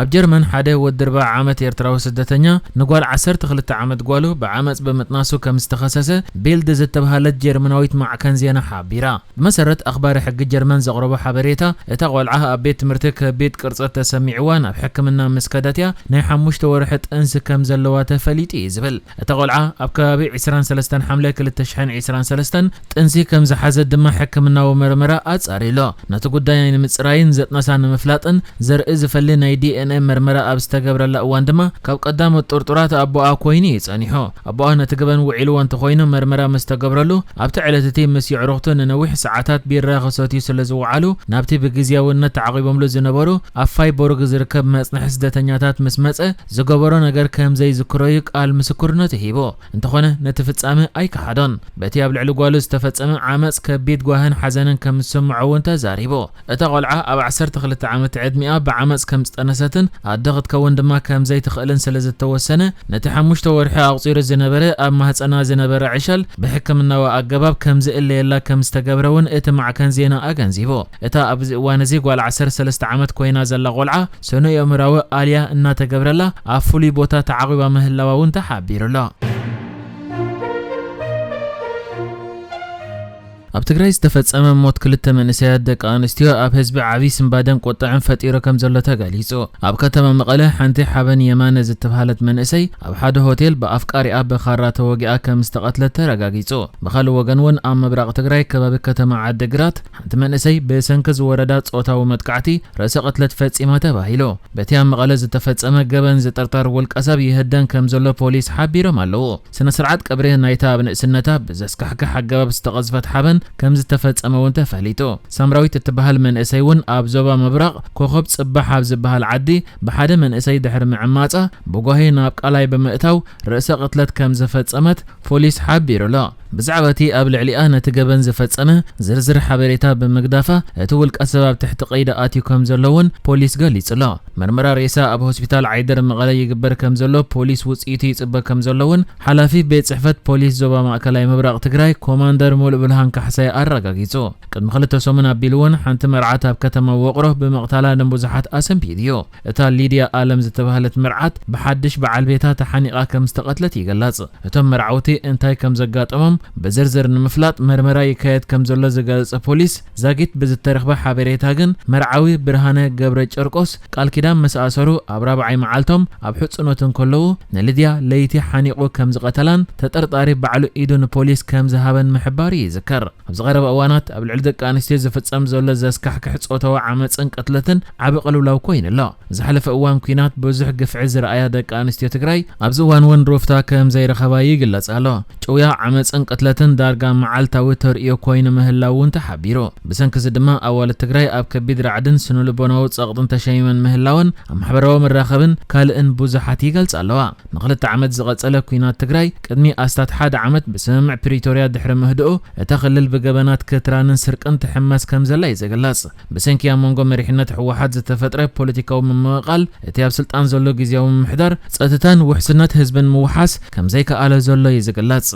ኣብ ጀርመን ሓደ ወዲ ኣርብዓ ዓመት ኤርትራዊ ስደተኛ ንጓል ዓሰርተ ክልተ ዓመት ጓሉ ብዓመጽ ብምጥናሱ ከም ዝተኸሰሰ ቢልድ ዝተብሃለት ጀርመናዊት ማዕከን ዜና ሓቢራ። ብመሰረት ኣኽባሪ ሕጊ ጀርመን ዘቕረቦ ሓበሬታ፣ እታ ቆልዓ ኣብ ቤት ትምህርቲ ከቢድ ቅርጸት ተሰሚዕዋ ናብ ሕክምና ምስ ከደትያ ናይ ሓሙሽተ ወርሒ ጥንሲ ከም ዘለዋ ተፈሊጡ እዩ ዝብል። እታ ቆልዓ ኣብ ከባቢ ዕስራን ሰለስተን ሓምለ ክልተ ሽሕን ዕስራን ሰለስተን ጥንሲ ከም ዝሓዘት ድማ ሕክምናዊ መርመራ ኣጻሪሎ። ነቲ ጉዳይ ንምጽራይን ዘጥነሳ ንምፍላጥን ዘርኢ ዝፈሊ ናይ ዲ ኤን ኤ መርመራ ኣብ ዝተገብረላ እዋን ድማ ካብ ቀዳሞት ጥርጡራት ኣቦኣ ኮይኑ እዩ ጸኒሑ። ኣቦኣ ነቲ ገበን ውዒልዎ እንተኾይኑ መርመራ ምስ ተገብረሉ ኣብቲ ዕለት እቲ ምስ የዕሩኽቱ ንነዊሕ ሰዓታት ቢራ ክሰትዩ ስለ ዝወዓሉ ናብቲ ብግዝያውነት ተዓቒቦምሉ ዝነበሩ ኣብ ፋይቦርግ ዝርከብ መጽንሒ ስደተኛታት ምስ መጸ ዝገበሮ ነገር ከም ዘይዝክሮ እዩ ቃል ምስክርነቱ ሂቡ። እንተኾነ ነቲ ፍጻመ ኣይከሓዶን። በቲ ኣብ ልዕሊ ጓሉ ዝተፈጸመ ዓመጽ ከቢድ ጓህን ሓዘንን ከም ዝስምዖ እውን ተዛሪቡ። እታ ቆልዓ ኣብ ዓሰርተ ክልተ ዓመት ዕድሚኣ ብዓመጽ ከም ዝጠነሰትን ኣደ ክትከውን ድማ ከም ዘይትኽእልን ስለ ዝተወሰነ ነቲ ሓሙሽተ ወርሒ ኣቑጺሩ ዝነበረ ኣብ ማህጸና ዝነበረ ዕሸል ብሕክምናዊ ኣገባብ ከም ዝእለየላ ከም ዝተገብረ እውን እቲ ማዕከን ዜና ኣገንዚቡ። እታ ኣብዚ እዋን እዚ ጓል ዓሰርተ ሰለስተ ዓመት ኮይና ዘላ ቆልዓ ስነ ኣእምራዊ ኣልያ እናተገብረላ ኣብ ፍሉይ ቦታ ተዓቒባ ምህላዋ እውን ተሓቢሩ ኣሎ። ኣብ ትግራይ ዝተፈጸመ ሞት ክልተ መንእሰያት ደቂ ኣንስትዮ ኣብ ህዝቢ ዓብዪ ስንባደን ቁጥዐን ፈጢሩ ከም ዘሎ ተገሊጹ። ኣብ ከተማ መቐለ ሓንቲ ሓበን የማነ ዝተብሃለት መንእሰይ ኣብ ሓደ ሆቴል ብኣፍቃሪኣ ብኻራ ተወጊኣ ከም ዝተቐትለት ተረጋጊጹ። ብኻልእ ወገን እውን ኣብ ምብራቕ ትግራይ ከባቢ ከተማ ዓዲግራት ሓንቲ መንእሰይ ብሰንኪ ዝወረዳ ጾታዊ መጥቃዕቲ ርእሰ ቅትለት ፈጺማ ተባሂሉ። በቲ ኣብ መቐለ ዝተፈጸመ ገበን ዝጥርጠር ውልቀ ሰብ ይህደን ከም ዘሎ ፖሊስ ሓቢሮም ኣለዉ። ስነ ስርዓት ቀብሪ ናይታ ኣብ ንእስነታ ብዘስካሕክሕ ኣገባብ ዝተቐዝፈት ሓበን ከም ዝተፈጸመ እውን ተፈሊጡ። ሳምራዊት እትበሃል መንእሰይ እውን ኣብ ዞባ ምብራቕ ኮኸብ ጽባሕ ኣብ ዝበሃል ዓዲ ብሓደ መንእሰይ ድሕሪ ምዕማጻ ብጓሂ ናብ ቃላይ ብምእታው ርእሰ ቅትለት ከም ዝፈጸመት ፖሊስ ሓቢሩ ኣሎ። ብዛዕባ እቲ ኣብ ልዕሊኣ ነቲ ገበን ዝፈጸመ ዝርዝር ሓበሬታ ብምግዳፋ እቲ ውልቀ ሰብ ኣብ ትሕቲ ቀይዲ ኣትዩ ከም ዘሎ እውን ፖሊስ ገሊጹ ኣሎ። መርመራ ሬሳ ኣብ ሆስፒታል ዓይደር መቐለ ይግበር ከም ዘሎ ፖሊስ ውጽኢቱ ይጽበ ከም ዘሎ እውን ሓላፊ ቤት ጽሕፈት ፖሊስ ዞባ ማእከላይ ምብራቕ ትግራይ ኮማንደር ሙሉእ ብርሃን ካሕሳይ ኣረጋጊጹ። ቅድሚ ክልተ ሰሙን ኣቢሉ እውን ሓንቲ መርዓት ኣብ ከተማ ውቕሮ ብምቕታላ ንብዙሓት ኣሰንቢዱ እዩ። እታ ሊድያ ኣለም ዝተባህለት መርዓት ብሓድሽ በዓል ቤታ ተሓኒቓ ከም ዝተቐትለት ይግለጽ። እቶም መርዓውቲ እንታይ ከም ዘጋጠሞም ብዝርዝር ንምፍላጥ መርመራ ይካየድ ከም ዘሎ ዝገለጸ ፖሊስ፣ ዛጊት ብዝተረኽበ ሓበሬታ ግን መርዓዊ ብርሃነ ገብረ ጨርቆስ ቃል ኪዳን ምስ ኣሰሩ ኣብ ራብዓይ መዓልቶም ኣብ ሕጽኖት እንከለዉ ንሊድያ ለይቲ ሓኒቑ ከም ዝቐተላን ተጠርጣሪ ባዕሉ ኢዱ ንፖሊስ ከም ዝሃበን ምሕባሩ ይዝከር። ኣብዚ ቀረባ እዋናት ኣብ ልዕሊ ደቂ ኣንስትዮ ዝፍጸም ዘሎ ዘስካሕክሕ ጾታዊ ዓመጽን ቅትለትን ዓቢ ቅልውላው ኮይኑ ኣሎ። ዝሓለፈ እዋን ኲናት ብዙሕ ግፍዒ ዝረኣያ ደቂ ኣንስትዮ ትግራይ ኣብዚ እዋን እውን ሩፍታ ከም ዘይረኸባ ይግለጽ ኣሎ። ጭውያ ዓመጽን ቅትለትን ዳርጋ መዓልታዊ ተርእዮ ኮይኑ ምህላው እውን ተሓቢሩ። ብሰንኪ እዚ ድማ ኣዋልድ ትግራይ ኣብ ከቢድ ራዕድን ስነ ልቦናዊ ጸቕጥን ተሸሚመን ምህላወን ኣብ ማሕበራዊ መራኸብን ካልእን ብዙሓት ይገልጻ ኣለዋ። ንክልተ ዓመት ዝቐጸለ ኲናት ትግራይ ቅድሚ ኣስታት ሓደ ዓመት ብስምምዕ ፕሪቶርያ ድሕሪ ምህድኡ እታ ክልል ብገበናት ክትራንን ስርቅን ትሕመስ ከም ዘላ እዩ ዝግለጽ። ብሰንኪ ኣብ መንጎ መሪሕነት ህወሓት ዝተፈጥረ ፖለቲካዊ ምምቕቓል እቲ ኣብ ስልጣን ዘሎ ግዝያዊ ምምሕዳር ጸጥታን ውሕስነት ህዝብን ምውሓስ ከም ዘይከኣለ ዘሎ እዩ ዝግለጽ።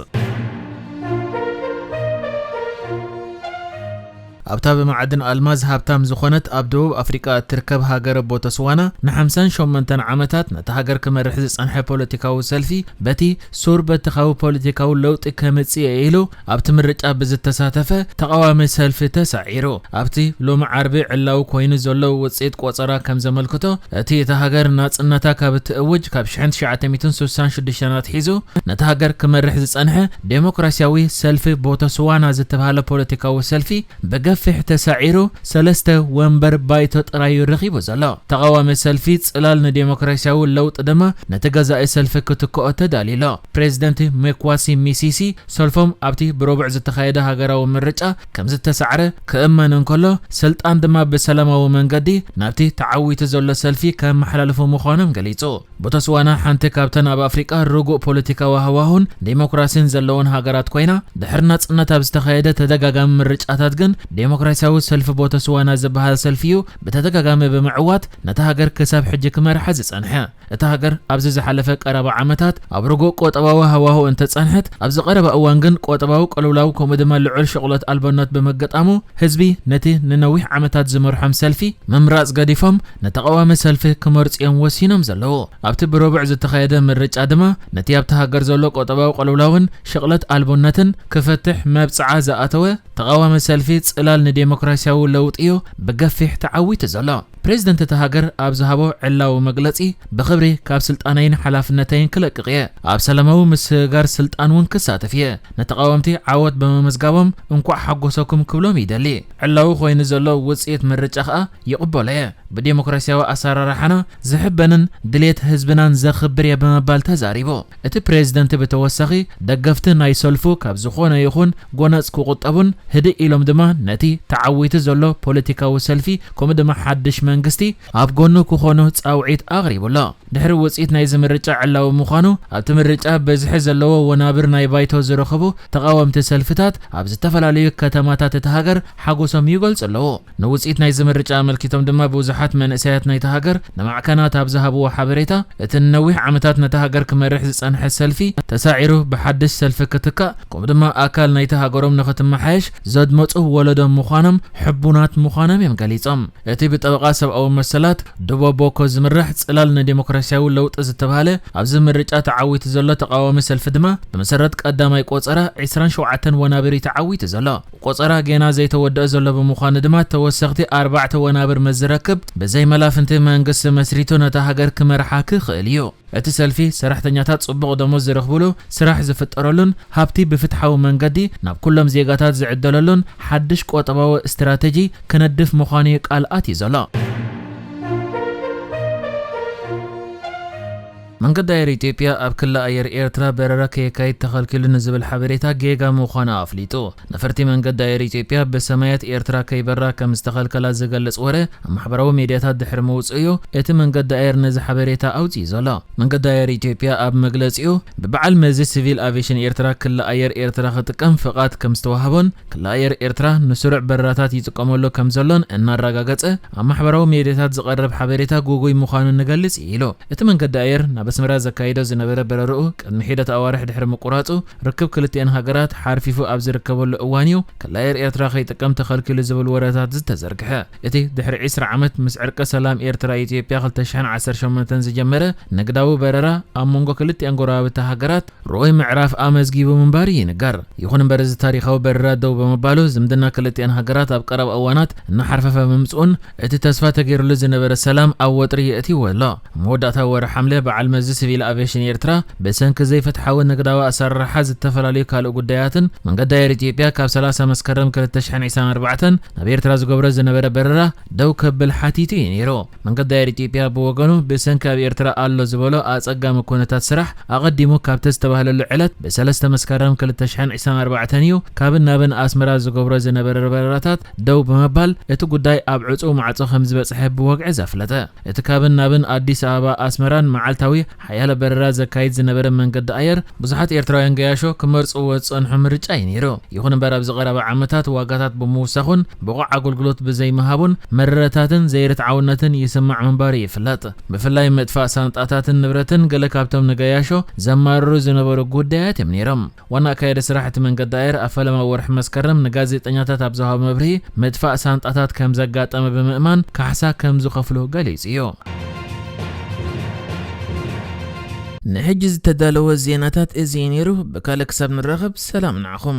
ኣብታ ብማዕድን ኣልማዝ ሃብታም ዝኾነት ኣብ ደቡብ ኣፍሪቃ እትርከብ ሃገረ ቦተስዋና ንሓምሳን ሸሞንተን ዓመታት ነታ ሃገር ክመርሕ ዝጸንሐ ፖለቲካዊ ሰልፊ በቲ ሱር በተኻዊ ፖለቲካዊ ለውጢ ከምጽእ እየ ኢሉ ኣብቲ ምርጫ ብዝተሳተፈ ተቓዋሚ ሰልፊ ተሳዒሩ። ኣብቲ ሎሚ ዓርቢ ዕላዊ ኮይኑ ዘሎ ውጽኢት ቆጸራ ከም ዘመልክቶ እቲ እታ ሃገር ናጽነታ ካብ እትእውጅ ካብ ሽሕን ትሽዓተ ሚእትን ስሳን ሽዱሽተን ኣትሒዙ ነታ ሃገር ክመርሕ ዝጸንሐ ዴሞክራሲያዊ ሰልፊ ቦተስዋና ዝተባህለ ፖለቲካዊ ሰልፊ ብገፊሕ ተሳዒሩ ሰለስተ ወንበር ባይቶ ጥራዩ ረኺቡ ዘሎ። ተቓዋሚ ሰልፊ ጽላል ንዴሞክራሲያዊ ለውጢ ድማ ነቲ ገዛኢ ሰልፊ ክትክኦ ተዳልዩ ኣሎ። ፕሬዚደንት ሜክዋሲ ሚሲሲ ሰልፎም ኣብቲ ብረቡዕ ዝተኻየደ ሃገራዊ ምርጫ ከም ዝተሳዕረ ክእመን እንከሎ ስልጣን ድማ ብሰላማዊ መንገዲ ናብቲ ተዓዊቱ ዘሎ ሰልፊ ከመሓላልፉ ምዃኖም ገሊጹ። ቦተስዋና ሓንቲ ካብተን ኣብ ኣፍሪቃ ርጉእ ፖለቲካዊ ሃዋሁን ዴሞክራሲን ዘለወን ሃገራት ኮይና ድሕሪ ናጽነት ኣብ ዝተኻየደ ተደጋጋሚ ምርጫታት ግን ዴሞክራሲያዊ ሰልፊ ቦተስዋና ዝበሃል ሰልፊ እዩ ብተደጋጋሚ ብምዕዋት ነታ ሃገር ክሳብ ሕጂ ክመርሓ ዝጸንሐ። እታ ሃገር ኣብዚ ዝሓለፈ ቀረባ ዓመታት ኣብ ርጉእ ቁጠባዊ ሃዋሁ እንተጸንሐት፣ ኣብዚ ቀረባ እዋን ግን ቁጠባዊ ቅልውላው ከምኡ ድማ ልዑል ሽቕለት ኣልቦነት ብምግጣሙ ህዝቢ ነቲ ንነዊሕ ዓመታት ዝመርሖም ሰልፊ ምምራጽ ገዲፎም ንተቓዋሚ ሰልፊ ክመርጹ እዮም ወሲኖም ዘለዉ። ኣብቲ ብረቡዕ ዝተኻየደ ምርጫ ድማ ነቲ ኣብቲ ሃገር ዘሎ ቁጠባዊ ቅልውላውን ሽቕለት ኣልቦነትን ክፈትሕ መብጽዓ ዝኣተወ ተቓዋሚ ሰልፊ ጽላል ንዴሞክራሲያዊ ለውጢ እዩ ብገፊሕ ተዓዊቱ ዘሎ። ፕሬዝደንት እታ ሃገር ኣብ ዝሃቦ ዕላዊ መግለጺ፣ ብኽብሪ ካብ ስልጣነይን ሓላፍነተይን ክለቅቕ እየ። ኣብ ሰላማዊ ምስግጋር ስልጣን እውን ክሳተፍ እየ። ንተቓወምቲ ዓወት ብምምዝጋቦም እንኳዕ ሓጎሰኩም ክብሎም ይደሊ። ዕላዊ ኮይኑ ዘሎ ውጽኢት ምርጫ ከኣ ይቕበሎ እየ። ብዴሞክራሲያዊ ኣሰራርሓና ዝሕበንን ድሌት ህዝብናን ዘኽብር እየ ብምባል ተዛሪቡ። እቲ ፕሬዝደንት ብተወሳኺ ደገፍቲ ናይ ሰልፉ ካብ ዝኾነ ይኹን ጎነጽ ክቑጠቡን ህድእ ኢሎም ድማ ነቲ ተዓዊቱ ዘሎ ፖለቲካዊ ሰልፊ ከምኡ ድማ ሓድሽ መንግስቲ ኣብ ጎኑ ክኾኑ ጻውዒት ኣቕሪቡ ኣሎ። ድሕሪ ውጽኢት ናይዚ ምርጫ ዕላዊ ምዃኑ ኣብቲ ምርጫ ብዝሒ ዘለዎ ወናብር ናይ ባይቶ ዝረኸቡ ተቓወምቲ ሰልፍታት ኣብ ዝተፈላለዩ ከተማታት እታ ሃገር ሓጎሶም ይገልጹ ኣለዉ። ንውጽኢት ናይዚ ምርጫ ኣመልኪቶም ድማ ብዙሓት መንእሰያት ናይታ ሃገር ንማዕከናት ኣብ ዝሃብዎ ሓበሬታ፣ እቲ ንነዊሕ ዓመታት ነታ ሃገር ክመርሕ ዝጸንሐ ሰልፊ ተሳዒሩ ብሓድሽ ሰልፊ ክትካእ፣ ከምኡ ድማ ኣካል ናይታ ሃገሮም ንኽትመሓየሽ ዘድመጹ ወለዶ ምዃኖም ሕቡናት ምዃኖም እዮም ገሊጾም። እቲ ብጠበቓ ሰብኣዊ መሰላት ዱቦ ቦኮ ዝምራሕ ጽላል ንዴሞክራሲያዊ ለውጢ ዝተባህለ ኣብዚ ምርጫ ተዓዊቱ ዘሎ ተቓዋሚ ሰልፊ ድማ ብመሰረት ቀዳማይ ቆጸራ ዕስራን ሸውዓተን ወናብር እዩ ተዓዊቱ ዘሎ። ቆጸራ ጌና ዘይተወደአ ዘሎ ብምዃኑ ድማ ተወሰኽቲ ኣርባዕተ ወናብር ምስ ዝረክብ ብዘይ መላፍንቲ መንግስቲ መስሪቱ ነታ ሃገር ክመርሓ ክኽእል እዩ። እቲ ሰልፊ ሰራሕተኛታት ጽቡቕ ደሞዝ ዝረኽብሉ፣ ስራሕ ዝፍጠረሉን ሃብቲ ብፍትሓዊ መንገዲ ናብ ኩሎም ዜጋታት ዝዕደለሉን ሓድሽ ቁጠባዊ ስትራተጂ ክነድፍ ምዃኑ እዩ ቃል ኣትዩ ዘሎ። መንገዲ ኣየር ኢትዮጵያ ኣብ ክሊ ኣየር ኤርትራ በረራ ከየካይድ ተኸልኪሉ ንዝብል ሓበሬታ ጌጋ ምዃኑ ኣፍሊጡ። ነፈርቲ መንገዲ ኣየር ኢትዮጵያ ብሰማያት ኤርትራ ከይበራ ከም ዝተኸልከላ ዝገልጽ ወረ ኣብ ማሕበራዊ ሜድያታት ድሕሪ ምውጽኡ እዩ እቲ መንገዲ ኣየር ነዚ ሓበሬታ ኣውጺኡ ዘሎ። መንገዲ ኣየር ኢትዮጵያ ኣብ መግለጺኡ፣ ብበዓል መዚ ሲቪል ኣቪዬሽን ኤርትራ ክሊ ኣየር ኤርትራ ክጥቀም ፍቓድ ከም ዝተዋህቦን ክሊ ኣየር ኤርትራ ንስሩዕ በረራታት ይጥቀመሉ ከም ዘሎን እናረጋገጸ፣ ኣብ ማሕበራዊ ሜድያታት ዝቐርብ ሓበሬታ ግጉይ ምዃኑ ንገልጽ እዩ ኢሉ። እቲ መንገዲ ኣየር ናብ ኣስመራ ዘካይዶ ዝነበረ በረርኡ ቅድሚ ሒደት ኣዋርሕ ድሕሪ ምቁራጹ፣ ርክብ ክልቲአን ሃገራት ሓርፊፉ ኣብ ዝርከበሉ እዋን እዩ ክሊ ኣየር ኤርትራ ከይጥቀም ተኸልኪሉ ዝብል ወረታት ዝተዘርግሐ። እቲ ድሕሪ ዕስራ ዓመት ምስ ዕርቀ ሰላም ኤርትራ ኢትዮጵያ ክልተ ሽሕን ዓሰርተ ሸሞንተን ዝጀመረ ንግዳዊ በረራ ኣብ መንጎ ክልቲአን ጎረባብቲ ሃገራት ርኡይ ምዕራፍ ኣመዝጊቡ ምንባሩ ይንገር። ይኹን እምበር፣ እዚ ታሪኻዊ በረራ ደው ብምባሉ፣ ዝምድና ክልቲአን ሃገራት ኣብ ቀረባ እዋናት እናሓርፈፈ ምምጽኡን እቲ ተስፋ ተገይሩሉ ዝነበረ ሰላም ኣብ ወጥሪ የእትይዎ ኣሎ። ኣብ መወዳእታ ወርሒ ሓምለ፣ በዓል መዚ ሲቪል ኣቪዬሽን ኤርትራ፣ ብሰንኪ ዘይፍትሓዊ ንግዳዊ ኣሰራርሓ ዝተፈላለዩ ካልእ ጉዳያትን፣ መንገዲ ኣየር ኢትዮጵያ ካብ ሰላሳ መስከረም ክልተ ሽሕን ዕስራን ኣርባዕተን ናብ ኤርትራ ዝገብሮ ዝነበረ በረራ ደው ከብል ሓቲቱ እዩ ነይሩ። መንገዲ ኣየር ኢትዮጵያ ብወገኑ፣ ብሰንኪ ኣብ ኤርትራ ኣሎ ዝበሎ ኣጸጋሚ ኩነታት ስራሕ፣ ኣቐዲሙ ካብቲ ዝተባህለሉ ዕለት ብሰለስተ መስከረም ክልተ ሽሕን ዕስራን ኣርባዕተን እዩ ካብን ናብን ኣስመራ ዝገብሮ ዝነበረ በረራታት ደው ብምባል፣ እቲ ጉዳይ ኣብ ዕጹው ማዕጾ ከም ዝበጽሐ ብወግዒ ዘፍለጠ። እቲ ካብን ናብን ኣዲስ ኣበባ ኣስመራን መዓልታዊ ሓያለ በረራ ዘካይድ ዝነበረ መንገዲ ኣየር፣ ብዙሓት ኤርትራውያን ገያሾ ክመርጽዎ ዝጸንሑ ምርጫ እዩ ነይሩ። ይኹን እምበር፣ ኣብዚ ቀረባ ዓመታት ዋጋታት ብምውሳኹን ብቑዕ ኣገልግሎት ብዘይምሃቡን መረረታትን ዘይርትዓውነትን ይስማዕ ምንባሩ ይፍለጥ። ብፍላይ ምጥፋእ ሳንጣታትን ንብረትን ገለ ካብቶም ንገያሾ ዘማርሩ ዝነበሩ ጉዳያት እዮም ነይሮም። ዋና ኣካያዲ ስራሕ እቲ መንገዲ ኣየር ኣብ ፈለማ ወርሒ መስከረም ንጋዜጠኛታት ኣብ ዝሃቦ መብርሂ፣ ምጥፋእ ሳንጣታት ከም ዘጋጠመ ብምእማን ካሕሳ ከም ዝኸፍሉ ገሊጹ እዩ። ንሕጂ ዝተዳለወ ዜናታት እዚ እዩ ነይሩ። ብካልእ ክሳብ ንራኸብ፣ ሰላም ንዓኹም።